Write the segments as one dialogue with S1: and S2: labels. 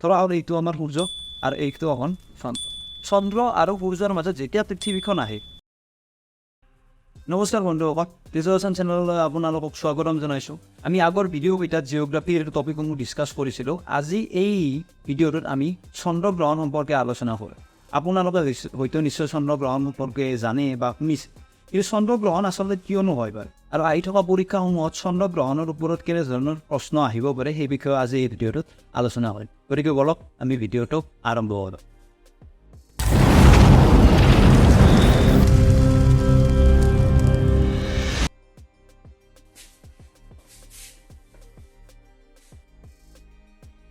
S1: ধৰা হ'ল এইটো আমাৰ সূৰ্য আৰু এইটো এখন চন্দ্ৰ। চন্দ্ৰ আৰু সূৰ্যৰ মাজত যেতিয়া পৃথিৱীখন আহে। নমস্কাৰ বন্ধুসকল, তেজুৱাচান চেনেললৈ আপোনালোকক স্বাগতম জনাইছোঁ। আমি আগৰ ভিডিঅ'কেইটাত জিঅ'গ্ৰাফীৰ টপিকসমূহ ডিছকাছ কৰিছিলোঁ। আজি এই ভিডিঅ'টোত আমি চন্দ্ৰগ্ৰহণ সম্পৰ্কে আলোচনা কৰিম। আপোনালোকে হয়তো নিশ্চয় চন্দ্ৰগ্ৰহণ সম্পৰ্কে জানে বা শুনিছে, কিন্তু চন্দ্ৰগ্ৰহণ আচলতে কিয়নো হয় বাৰু আৰু আহি থকা পৰীক্ষাসমূহত চন্দ্ৰগ্ৰহণৰ ওপৰত কেনেধৰণৰ প্ৰশ্ন আহিব পাৰে, সেই বিষয়ে আজি এই ভিডিঅ'টোত আলোচনা কৰিম। গতিকে বলক, আমি ভিডিঅ'টো আৰম্ভ কৰোঁ।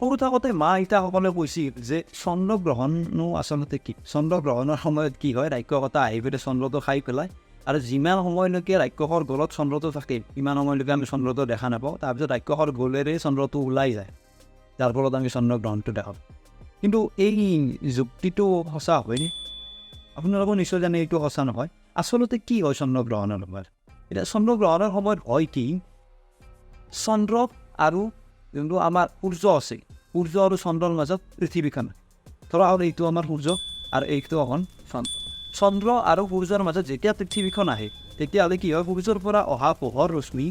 S1: সৰু থাকোঁতে মা আইতাসকলে কৈছিল যে চন্দ্ৰগ্ৰহণনো আচলতে কি, চন্দ্ৰগ্ৰহণৰ সময়ত কি হয়, ৰাক্ষস এটা আহি পেলাই চন্দ্ৰটো খাই পেলায় আৰু যিমান সময়লৈকে ৰাক্ষসৰ গলত চন্দ্ৰটো থাকে সিমান সময়লৈকে আমি চন্দ্ৰটো দেখা নাপাওঁ। তাৰপিছত ৰাক্ষসৰ গলেৰে চন্দ্ৰটো ওলাই যায়, যাৰ ফলত আমি চন্দ্ৰগ্ৰহণটো দেখা পাওঁ। কিন্তু এই যুক্তিটো সঁচা হয়নে? আপোনালোকেও নিশ্চয় জানে এইটো সঁচা নহয়। আচলতে কি হয় চন্দ্ৰগ্ৰহণৰ সময়ত? এতিয়া চন্দ্ৰগ্ৰহণৰ সময়ত হয় কি, চন্দ্ৰ আৰু যোনটো আমাৰ সূৰ্য আছে, সূৰ্য আৰু চন্দ্ৰৰ মাজত পৃথিৱীখন। ধৰা হ'ল এইটো আমাৰ সূৰ্য আৰু এইটো এখন চন্দ্ৰ। চন্দ্ৰ আৰু সূৰ্যৰ মাজত যেতিয়া পৃথিৱীখন আহে, তেতিয়াহ'লে কি হয়, সূৰ্যৰ পৰা অহা পোহৰ ৰশ্মি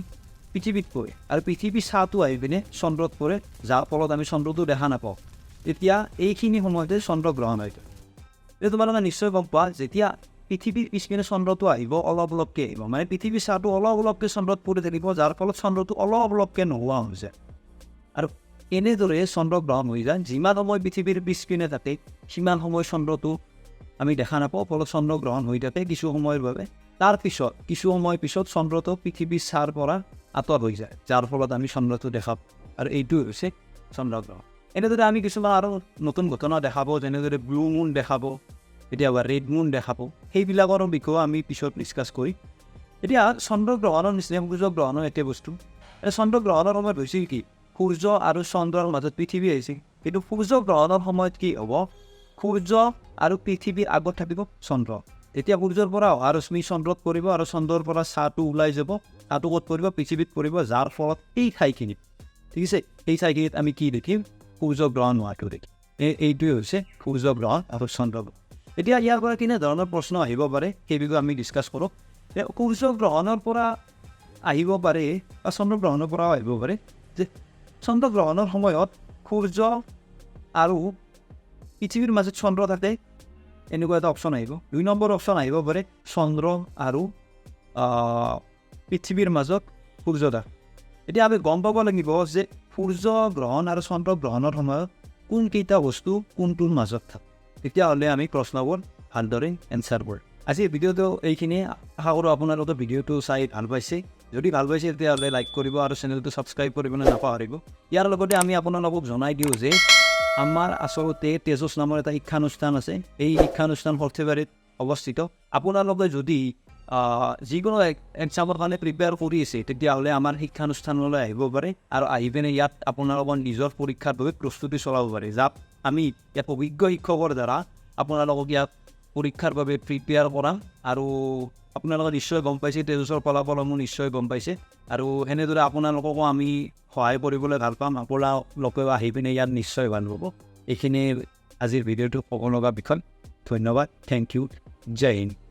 S1: পৃথিৱীত পৰে আৰু পৃথিৱীৰ ছাঁটো আহি পিনে চন্দ্ৰত পৰে, যাৰ ফলত আমি চন্দ্ৰটো দেখা নাপাওঁ। তেতিয়া এইখিনি সময়তে চন্দ্ৰগ্ৰহণ হৈ যায়। এতিয়া তোমালোকে নিশ্চয় গম পোৱা, যেতিয়া পৃথিৱীৰ পিছপিনে চন্দ্ৰটো আহিব, অলপ অলপকৈ আহিব, মানে পৃথিৱীৰ ছাঁটো অলপ অলপকৈ চন্দ্ৰত পৰি থাকিব, যাৰ ফলত চন্দ্ৰটো অলপ অলপকৈ নোহোৱা হৈ যায় আৰু এনেদৰে চন্দ্ৰগ্ৰহণ হৈ যায়। যিমান সময় পৃথিৱীৰ পিছপিনে থাকে সিমান সময় চন্দ্ৰটো আমি দেখা নাপাওঁ, ফলত চন্দ্ৰগ্ৰহণ হৈ থাকে কিছু সময়ৰ বাবে। তাৰপিছত কিছু সময় পিছত চন্দ্ৰটো পৃথিৱীৰ ছাঁৰ পৰা আঁতৰ হৈ যায়, যাৰ ফলত আমি চন্দ্ৰটো দেখা পাওঁ আৰু এইটোৱে হৈছে চন্দ্ৰগ্ৰহণ। এনেদৰে আমি কিছুমান আৰু নতুন ঘটনা দেখাব, যেনেদৰে ব্লু মুন দেখাব, কেতিয়াবা ৰেড মুন দেখাব, সেইবিলাকৰ বিষয়েও আমি পিছত ডিছকাছ কৰিম। এতিয়া চন্দ্ৰগ্ৰহণৰ নিচিনা সূৰ্যগ্ৰহণৰ একে বস্তু। এতিয়া চন্দ্ৰগ্ৰহণৰ সময়ত হৈছিল কি, সূৰ্য আৰু চন্দ্ৰৰ মাজত পৃথিৱী আহিছিল। কিন্তু সূৰ্যগ্ৰহণৰ সময়ত কি হ'ব, সূৰ্য আৰু পৃথিৱীৰ আগত থাকিব চন্দ্ৰ। তেতিয়া সূৰ্যৰ পৰা অহা ৰশ্মি চন্দ্ৰত পৰিব আৰু চন্দ্ৰৰ পৰা ছাঁটো ওলাই যাব। ছাঁটো ক'ত পৰিব? পৃথিৱীত পৰিব, যাৰ ফলত এই ঠাইখিনিত, ঠিক আছে, এই ঠাইখিনিত আমি কি দেখিম? সূৰ্যগ্ৰহণ হোৱাটো দেখিম। এইটোৱে হৈছে সূৰ্যগ্ৰহণ আৰু চন্দ্ৰগ্ৰহণ। এতিয়া ইয়াৰ পৰা কেনেধৰণৰ প্ৰশ্ন আহিব পাৰে সেই বিষয়ে আমি ডিছকাছ কৰোঁ। সূৰ্যগ্ৰহণৰ পৰা আহিব পাৰে বা চন্দ্ৰগ্ৰহণৰ পৰাও আহিব পাৰে যে চন্দ্ৰগ্ৰহণৰ সময়ত সূৰ্য আৰু পৃথিৱীৰ মাজত চন্দ্ৰ থাকে, এনেকুৱা এটা অপশ্যন আহিব। 2 নম্বৰ অপশ্যন আহিব পাৰে চন্দ্ৰ আৰু পৃথিৱীৰ মাজত সূৰ্য থাকে। এতিয়া আমি গম পাব লাগিব যে সূৰ্য গ্ৰহণ আৰু চন্দ্ৰগ্ৰহণৰ সময়ত কোনকেইটা বস্তু কোনটোৰ মাজত থাকে, তেতিয়াহ'লে আমি প্ৰশ্নবোৰ ভালদৰে এনচাৰ কৰিম। আজিৰ ভিডিঅ'টো এইখিনিয়ে। আশা কৰোঁ আপোনালোকে ভিডিঅ'টো চাই ভাল পাইছে। যদি ভাল পাইছে তেতিয়াহ'লে লাইক কৰিব আৰু চেনেলটো ছাবস্ক্ৰাইব কৰিবলৈ নাপাহৰিব। ইয়াৰ লগতে আমি আপোনালোকক জনাই দিওঁ যে আমাৰ আচলতে তেজস নামৰ এটা শিক্ষানুষ্ঠান আছে। এই শিক্ষানুষ্ঠান সৰ্থেবাৰীত অৱস্থিত। আপোনালোকে যদি যিকোনো এক্সামৰ কাৰণে প্ৰিপেয়াৰ কৰি আছে, তেতিয়াহ'লে আমাৰ শিক্ষানুষ্ঠানলৈ আহিব পাৰে আৰু আহি পিনে ইয়াত আপোনালোকৰ নিজৰ পৰীক্ষাৰ বাবে প্ৰস্তুতি চলাব পাৰে, যাক আমি ইয়াত অভিজ্ঞ শিক্ষকৰ দ্বাৰা আপোনালোকক ইয়াত পৰীক্ষাৰ বাবে প্ৰিপেয়াৰ কৰাম। আৰু আপোনালোকে নিশ্চয় গম পাইছে, তেজসৰ ফলাফলসমূহ নিশ্চয় গম পাইছে আৰু সেনেদৰে আপোনালোককো আমি সহায় কৰিবলৈ ভাল পাম। আপোনালোকেও আহি পিনে ইয়াত নিশ্চয় ভাল পাব। এইখিনি আজিৰ ভিডিঅ'টো ক'ব লগা বিষয়। ধন্যবাদ, thank U, Jay Hind.